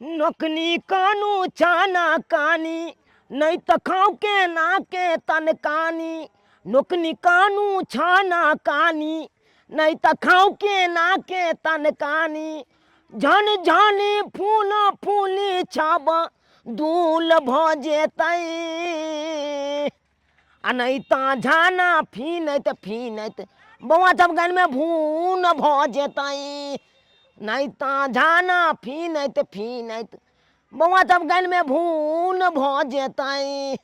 नोकनी कानू छाना कानी नहि तऽ खाउ के नाके तनकानी नोकनी कानू छाना कानी नहि तऽ खाउ के नाके तनकानी झन झनी फूल फूली छब दूल भऽ जेतै आ नहि तऽ झाना फीनैत फीनैत बौआ सब गानमे भून भऽ जेतै नहि तऽ झाना फीनैत फीनैत बौआ सब गानमे भून भऽ जेतै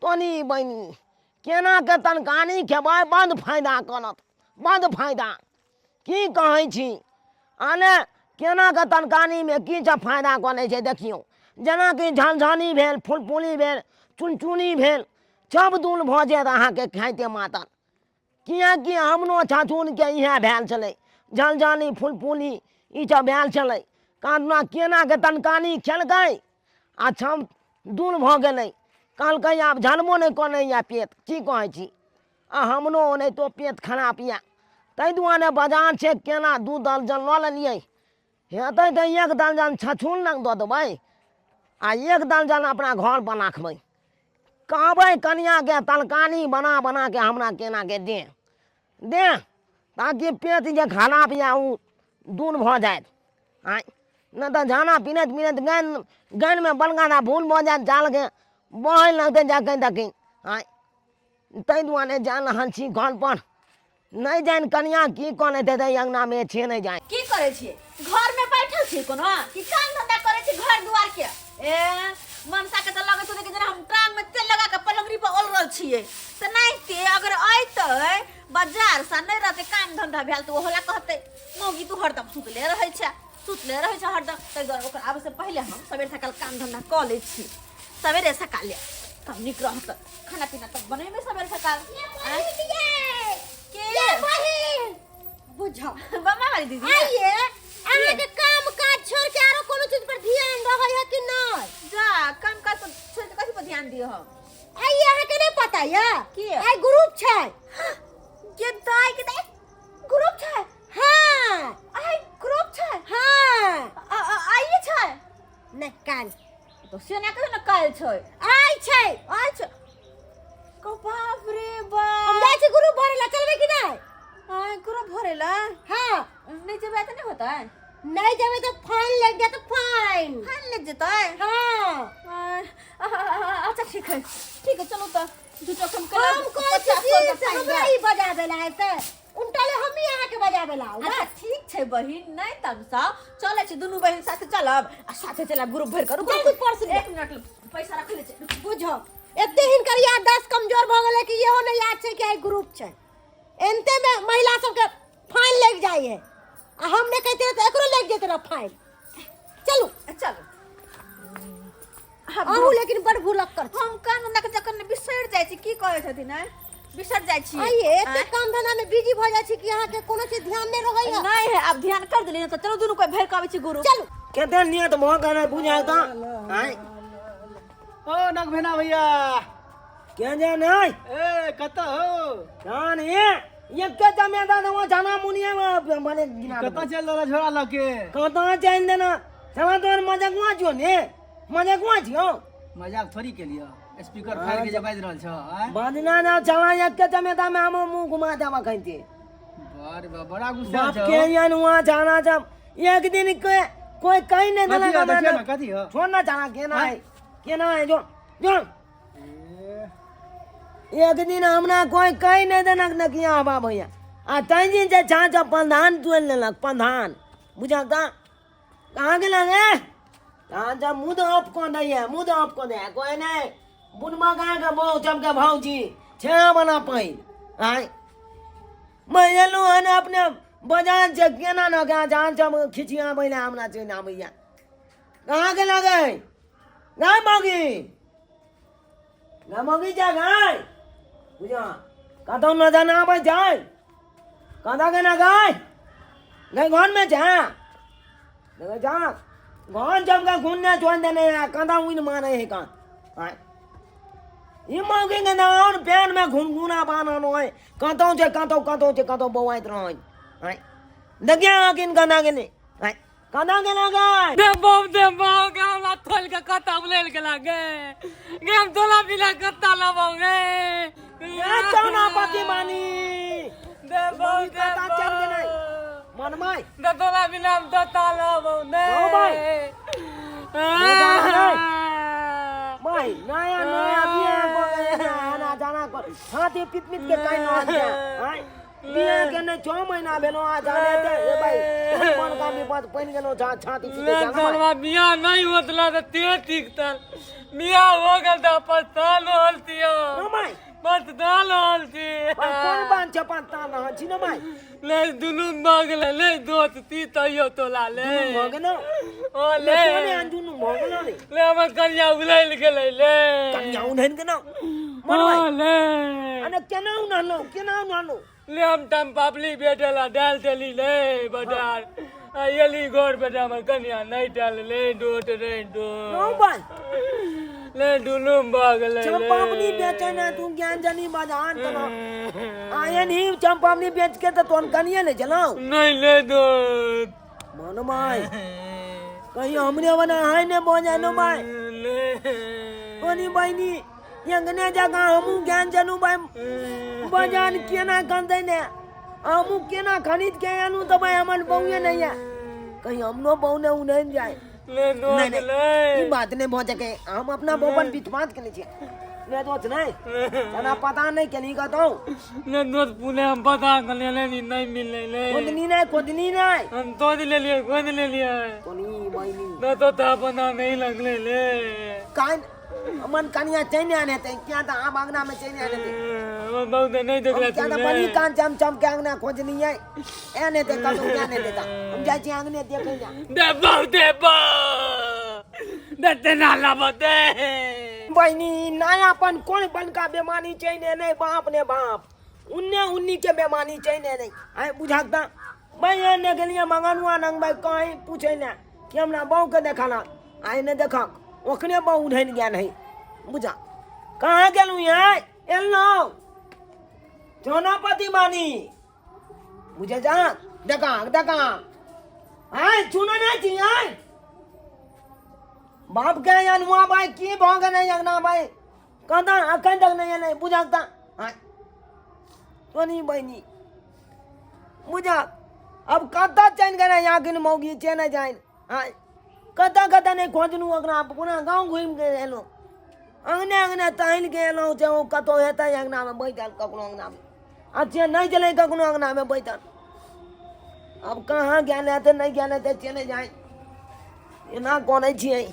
तोनी बहिनी केनाके तनकानी खेबै बड्ड फायदा करत बड्ड फायदा की कहै छी आने केनाके तनकानीमे की सब फायदा कऽ लै छै देखियौ जेनाकि झनझनी भेल फुलफुली भेल चुनचुनी भेल सब दूर भऽ जायत अहाँके खाइते मातर किएकि हमरो छछुनके इएह भेल छलै झनझनी फुलफुली ई सब भेल छलै कातना केनाके तनकानी खेलकै आ छम दूर भऽ गेलै कहलकै आब झलबो नहि कनैए पेट की कहै छी आ हमरो ओनाहितो पेट खराब यऽ ताहि दुआरे बाजार छै केना दू दर्जन लऽ लेलियै हेतै तऽ एक दर्जन छछुन लग दऽ देबै आ एक दर्जन अपना घरपर राखबै कहबै कनिआँके तरकारी बना बनाके हमरा केनाके दे दे ताकि पेट जे खराब यऽ ओ दूर भऽ जायत आँय नहि तऽ झाना पीनैत पीनैत गानि गानिमे बड़का भूल भऽ जायत जालके बहै लगतै जखन तखन आँय ताहि दुआरे जा रहल छी घरपर नहि जानि कनिया की कनैत हेतै अङ्गनामे से नहि जानि की करै छियै घर में बैठल छी कोनो कि काम धंधा करै छी घर दुआर के ए मनसा के तऽ लगै छै कि जेना हम टांग में तेल लगा के पलंगरी पर ओल रहल छियै तऽ नहि ते अगर अयतै बाजार से नहि रहतै काम धंधा भेल तऽ ओहो ला कहतै मौगी तू हरदम सुतले रहै छै सुतले रहै छै हरदम ताहि दुआरे ओकर आबै से पहिले हम सबेर सकाल काम धंधा कऽ लै छी सवेरे सकाले तब नीक रहत खाना पीना तब बनेबै सवेरे सकाल आँय? के बुझो बमा वाली दीदी आइए अहाँके काम काज छोड़ के आरो कोनो चीज पर ध्यान रहै है कि नहीं जा काम काज पर छोड़ के कथी पर ध्यान दियो हम आइए अहाँके नहीं पता ये की? आइ ग्रुप छै के दाई के दाई ग्रुप छै हाँ आइ ग्रुप छै हाँ आइए छै नहीं काल तो से ना कहियो ना काल्हि छै आइ छै आइ छै को बाप रे हम बाप जाइ छी ग्रुप भरे ला चलबै कि नहीं आइ ग्रुप भरे ला हाँ नहीं जेबै तऽ नहीं होतै नहीं जेबै तो फाइन लग जात फाइन फाइन लग जेतै हाँ आय, अच्छा ठीक है ठीक है चलो तऽ दू टका कम हम कहै छी कि से हमरा ई बजाबै ला आयब तऽ उनटाले हम ही अहाँके बजाबै ला आउ अच्छा ठीक छै बहिन नहि तमसाउ चलै छी दुनू बहिन साथे चलब आ साथे चलब ग्रुप भरि कऽ रुकू, जल्दी रुकू। पर्स लिअ। एक मिनट पैसा रख लै छै बुझो एते हिनकर याददाश्त कमजोर भऽ गेलै कि इहो नहि याद छै कि आइ ग्रुप छै एनते में महिला सबके फाइन लागि जाइ है आ हम नहि कहते तऽ एकरो लागि जेते रह फाइन चलू चलू अहूँ लेकिन बड़ भुलक्कर छी हम काम धंधा के चक्कर में बिसरि जाइ छी की कहै छथिन आँय बिसरि जाइ छी आइए एते काम धंधा में बिजी भऽ जाइ छी कि अहाँके कोनो चीज ध्यान नहि रहै है नहीं है आब ध्यान कर देली ने तऽ चलू दुनू कोइ भरि के आबै छी गुरु चलू कते नियत भऽ गेलै बुझायल तऽ आँय ओ नगभेना भैया के जे नहि ए कतऽ हो जान ये एके जमेदा देबो जाना मुनिया बने गिना कतऽ चलि रहल झोरा लऽ के कतऽ चलि देना चला तोहर मजकुआ छियो ने मजकुआ छियो मजाक थोड़ी के लिअ स्पीकर फाड़ के जे बाजि रहल छ आँय? बजना ना चला एके जमेदा में हम मुंह घुमा देबा खैते बारे बा बड़ा गुस्सा बाप छ के यन वहाँ जाना जब एक दिन के कोई कहीं नहीं कथी देना हो देखियो ना कथी हो छोड़ ना जाना केना है केना है जो जो ए, एक दिन हमरा कोई कहीं नहीं देलक नकिया हवा भैया आ तै दिन जे छाँच प्रधान चोरि लेलक प्रधान बुझल तऽ कहाँ गेल रे कहाँ जब मुँह ऑफ कऽ दैया मुँह ऑफ कऽ दैया कोई नहीं बुनमा गाय के बहु सबके भौजी छेना बना पानि आँय मैं एलहुँ हन अपने बाजार से केना न गाय जहाँ सब खिचिया बैला हमरा चलि आबैया कहाँ गेल गे गाय मौगी गाय मौगी जा गाय बुझा कतौ नजर ना आबै छै कतऽ गेना गाय गाय घरमे जा देखै जा घर जब के घुनने छोड़ देने है कतऽ उइन मारे है कान आय ई मौगी के ना और पैर में घुनघुना बान्हल है कतौ छै कतौ कतौ छै कतौ बौआइत रहै आय देखिए अखिन कना गेलै आय कना गेलै गाय दे बाप दे बाप गेला गे। गे हम तोला बिना कत्ता लेबौ गे। ए चौना पति मानी दे बौ दे। कत्ता चल गेलै मनमाय दे तोला बिना हम कत्ता लेबौ ने। हौ भाइ। भाइ नया नया बियाह क के आना जाना कर हाथी पित पित के काइन आन जा आय बियाह के ने 6 महीना भेलो आ जाने ते ए भाइ कोन काम विपद बनि गेलो जा छाती पीटे ले जाना भाइ। चलवा बियाह नहीं होतला तऽ ते ठीक तल बियाह हो गेल तऽ पछताल होल तियो न माय पछताल होल छी। भाइ कोन बान छ पता न छी न माय। ले दुनू भऽ गेलै ले दोस्त ती तैयो तोला ले भऽ गेलो ओ ले कोने आन दुनू भऽ गेलो रे। ले हमर कनिया उलैल गेलै ले। कनिया उन्हैन गेलो मन भाइ। ओ ले अने केना उन्हलो केना उन्हलो? ले हम टम पापली बेटे ला डाल देली ले बजार आ एली घर बेटा हमर कनिया नहीं डाल ले डोट रे डोट। नौ भाइ ले डुलुम भऽ गेलै ले। चंपावनी बेचे ना तू ज्ञान जनी बाजार तना आयन ही चंपावनी बेच के तो तोन कनिए नहीं चलाओ नहीं ले दोस्त। मन माय कहीं हमने बना है ने बो जानो भाई ले ओनी बहनी यंगने जगह हमू ज्ञान जनू भाई बजान केना खरीदे ने हमू केना खरीद के आनू तो भाई हमर बहुए नहीं है कहीं हमनो बहु ने उन्हें जाए। ले नहीं दोस्त नहीं ले ई बात नहीं भऽ सके हम अपना बहु पर विश्वास केने छियै। ले दोस्त नहीं तना पता नहीं केनी कतौ। ले दोस्त पुणे हम पता कर ले नहीं नहीं मिलले ले। खोदनी नहीं खोदनी नहीं हम तो ले लिए खोद ले लिए कोनी बहनी न तो तापना नहीं लगले ले। कान मन कनिया चैन आने ते क्या त आब अंगना में चैन आने ते हम बहुत नहीं देखला हम क्या त बड़ी कान चम चम के अंगना खोजनी है एने ते कतौ क्या ने देता हम जाइ छी अंगने देखे जा। दे बहु दे बहु दे तेना लाबो दे। बहनी नयापन कोन बनका बेमानी चैने नहीं बाप ने बाप उन्ने उन्नी के बेमानी चैने नहीं आय बुझाक त भाई एने गेलिए मंगनुआ नंग भाई कहीं पूछे ने कि हमरा बहू के देखाना आय ने देखक ओखने बहू उठैन गया नहीं बुझा कहाँ गेलू यहाँ एलौ चौनापति मानी बुझे जा देखा देखा आय चुना नहीं थी आय बाप के अनुआ भाई की भऽ गेलै अंगना भाई कदा अखन तक नहीं एलै बुझक त आय तोनी बहिनी बुझक अब कतऽ चलि गेलै आखिन मौगी से नहि जानि आय कतऽ कतऽ नहि खोजलहुँ ओकरा पूरा गाँव घुमि के एलहुँ अंगने अंगने टहलि के एलहुँ जे ओ कतहु हेतै अंगनामे बैठल ककरो अंगनामे आ से नहि गेलै ककरो अंगनामे बैठल अब कहाँ गेल हेतै नहि गेल हेतै से नहि जानि एना करै छियै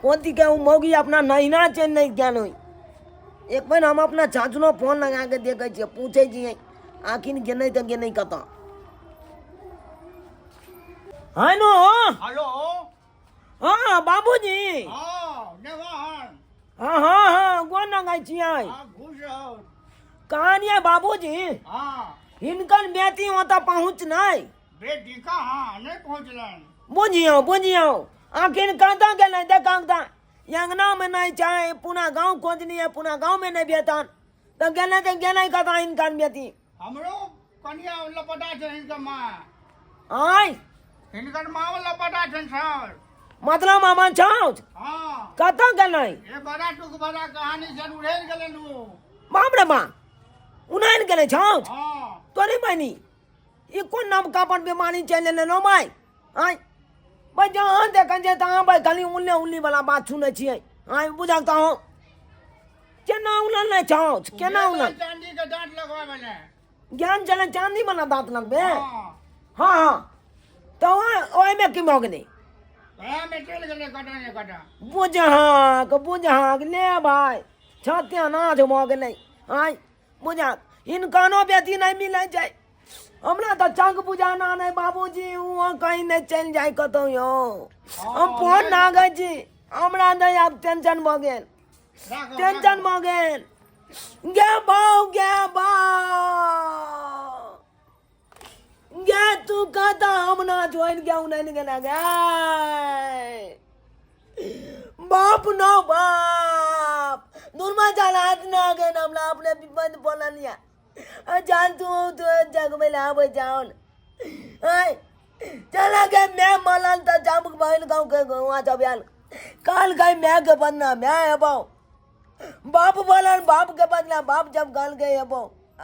कोतीके ओ मौगी अपना नहिना चलि नहि गेल होइ। एक बेर हम अपना चाचनो फोन लगा के देखै छियै पूछै छियै आखिर गेलै तऽ गेलै कतऽ। हेलो हेलो हाँ बाबूजी। हाँ देवान। हाँ हाँ हाँ गोर लगै छियै। हाँ खुश रहो। कहलियै बाबूजी हाँ हिनकर बेटी ओतऽ पहुँच नहि। बेटी कहाँ नहीं पहुँचलन? बुझियौ बुझियौ आखिर कतऽ गेलै देखक तऽ अंगनामे नहि छै पूरा गाँव खोजलियै पूरा गाँवमे नहि भेटल तऽ गेलै तऽ गेलै कतऽ हिनकर बेटी? हमरो कनिया लपटा छै हिनकर माँ। आय हिनकर माँ लपटा छनि सर। मतलब हमर छाउच हाँ कतऽ गेलै? ये बड़ा टुक बड़ा कहानी छनि उड़ेल गेलनि ओ। बाप रे बा उनाइन गेलै छाउच? हाँ तोरी बहिनी ई कोन नवका पर बीमारी चलि एलै नो माय? आय भाइ जहाँ देखै छियै तहाँ भाइ खाली उल्ले उल्ली वाला बात सुनै छियै। आय बुझल तऽ हँ केना उलल नहि छाउच केना उलल? चांदी के दांत लगवावे ले। ज्ञान चले चांदी वाला दांत लगबे? हाँ हाँ हाँ तऽ ओहिमे की भऽ गेलै? ओएहमे चलि गेलै कटा ने कटा। बुझहक बुझहक ले भाइ सत्यानाश भऽ गेलै। आय बुझहक हिनकनो बेटी नहि मिलै छै। हमरा तऽ चंग बुझाना नहि बाबूजी ओ कहीं नहि चलि जाय कतहु यौ। हम फोन नागै छी हमरा नहि आब टेंशन भऽ गेल राखो टेंशन भऽ गेल। गे बाउ गे बाउ गे तू कतऽ हमरा छोड़ि के उनैल गेला गे बाप नो बाप दुर्मा चलात ना गेल हमरा अपने विपद बोलल या जान तू तो जगबै लए आबै जाउन आय चला गे मैं मलल तऽ जब बहिन गाँव के वहाँ जब आयल। काल गए मैं के बदना मैं हेबो बाप बोलन बाप के बदला बाप जब गल गए हेबो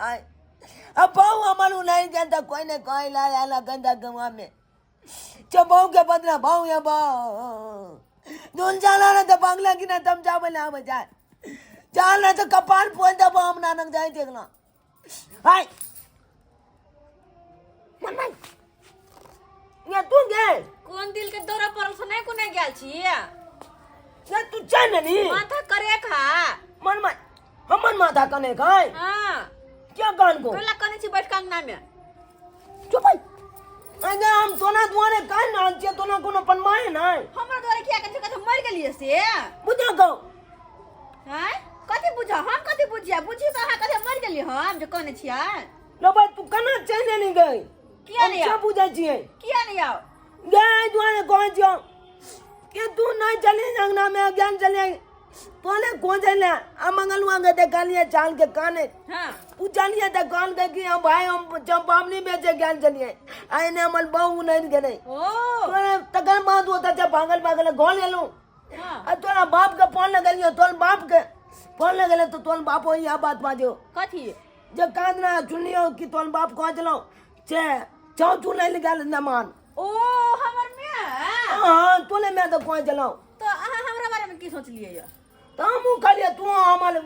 आय अब बहु हमर उ नहीं जानता कोई ने कोई ला आला गंदा गवा में जो बहु के बदला बहु हेबो दून जाला ना तो बांग्ला की ना तम जाबे ना आवे जाए जाल ना तो कपाल फोड़ देबो हम नानक जाए देखना हाय मन माय ये तू गए कोन दिल के दौरा पड़ल से नहीं कोने गेल छी ये तू चल नहीं माथा करे खा मन माय हमन माथा कने खाए हां क्या कान को तोला कने छी बैठ के अंगना में चुप भाई अरे हम तोना दुआरे कान ना छिए तोना कोनो पनमाए ना हमरा द्वारे किया कने कथे मर गेलिए से बुझा गो हैं कथी बुझा हम कथी बुझिया बुझी तो अहाँ कथे मर गेलिए हम जे कने छियै लो भाई तू कना चल नहीं गई किया हम नहीं क्या आओ? बुझा छिए किया नहीं आओ गए दुआरे कौन छियो कि तू नहीं चली अंगना में ज्ञान चले तोने कौन चले आ मंगलुआ के देखा लिए चाल के काने हाँ पूछलिए तो कहल गए कि हम भाई हम चंपावनी बेचे ज्ञान चलिए आइने हमर बहू नहीं गेले ओ तोरा तकर बाद होता जब भागल भागल घर लेलू हाँ आ तोरा बाप के फोन लगलियो तोर बाप के फोन लगले तो तोर बाप वही आ बात बाजो कथी जे कान ना चुनियो कि तोर बाप कह चलो छे चौ चु नहीं निकाल न मान ओ हमर माय हाँ तोले मैं तो कह चलो तो अहाँ हमरा बारे में की सोचलिए ये तो हमहूँ कहलिए तू हमर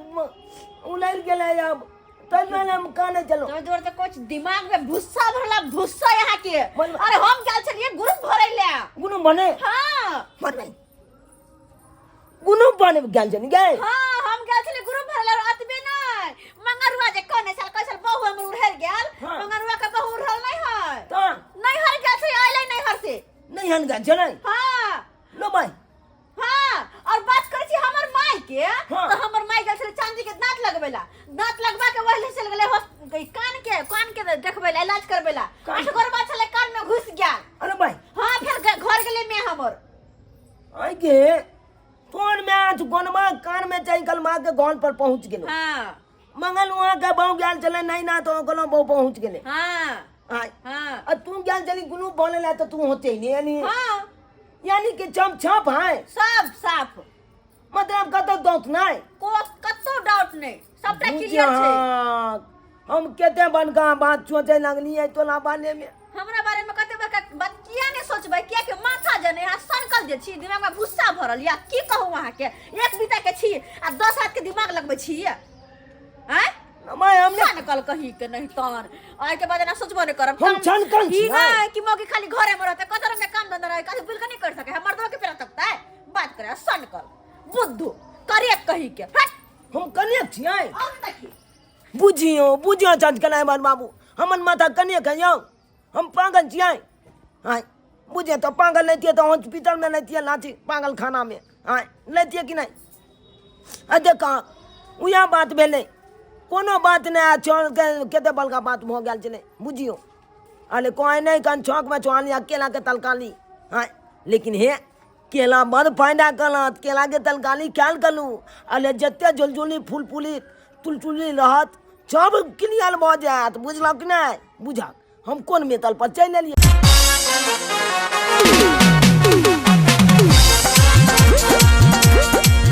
उलैल गेलै अब तब मैंने हम काने चलो तो जोर तो कुछ दिमाग में भुस्सा भरला भुस्सा यहाँ के अरे हम गेल छलिए ग्रुप भरै ले गुनु बने हाँ मर गुनु बने गेल छनि गए हाँ हम गेल छलिए ग्रुप भरै ले और अतबे नहीं मंगरुआ जे कहने छल कैसल बहु हमर उड़ेल गेल हाँ। मंगरुआ के बहु उड़ल नहीं है तो नैहर गेल छै अइलै नैहर से नहीं हन गेल छलै हाँ लो भाई हाँ और बात करै छी हमर माय के हाँ। तो हमर माय गेल छलै चांदी के दांत लगबै ला दांत लगबा के वही चल गेलै कान के देखबै ला इलाज करबै ला कान? आठ गोरबा छलै कान में घुस गेल अरे भाई हाँ फिर घर गेलै मैं हमर आई के तोर में आज गोनमा कान में चाहे कल माँ के घर पर पहुंच गेलो हाँ मंगल वहाँ के बहु गेल चले नहीं ना तो गेलो बहु पहुंच गेले हाँ आय हाँ आ तू गेल चली गुनू बोले ला तो तू होते ही नहीं यानी हाँ यानी कि चम छप है सब साफ मतलब कतौ दौत नहीं को कतौ डाउट नहीं सबटा क्लियर छै हम केते बनका बात सोचे लगलियै तोला बारे में हमरा बारे में कते बड़का बात किया नहीं सोचबै किया के माथा जने यहाँ सनकल जे छी दिमाग में गुस्सा भरल या की कहू अहाँ के एक बीता के छी आ 10 हाथ के दिमाग लगबै छी हैं माय हमने सनकल कही के नहीं तन आइ के बाद एना सोचबो नहीं करब हम सनकल ई छी, नहीं कि मौगी खाली घरे में रहते कत रंग के काम धंधा रहे कथी बिल्कुल नहीं कर सके हम मर्दवा के पेरा तकता है बात करे सनकल बुद्धू करे कही के हट हम कनियक छियै और देखी बुझियो बुझियो चंचकनाय बाल बाबू हमन माथा कनियक है यौ हम पागल छियै आँय बुझे तो पागल लेतियै तऽ हॉस्पिटल में लेतियै लाठी पागल खाना में आँय लेतियै कि नहि आ देख उएह बात भेलै कोनो बात नहि आ चल कते बड़का बात भऽ गेल छलै बुझियौ अरे कोइ नहि कन चौकमे चोहानी आ केलाके तरकारी आँय लेकिन हे केला बड़ फायदा करत केलाके तरकारी खायल करू अरे जते झुलझुली फुलफुली तुलतुली रहत सब क्लियर भऽ जायत बुझलक कि नहि बुझक हम कोन मेतल पर चलि एलियै।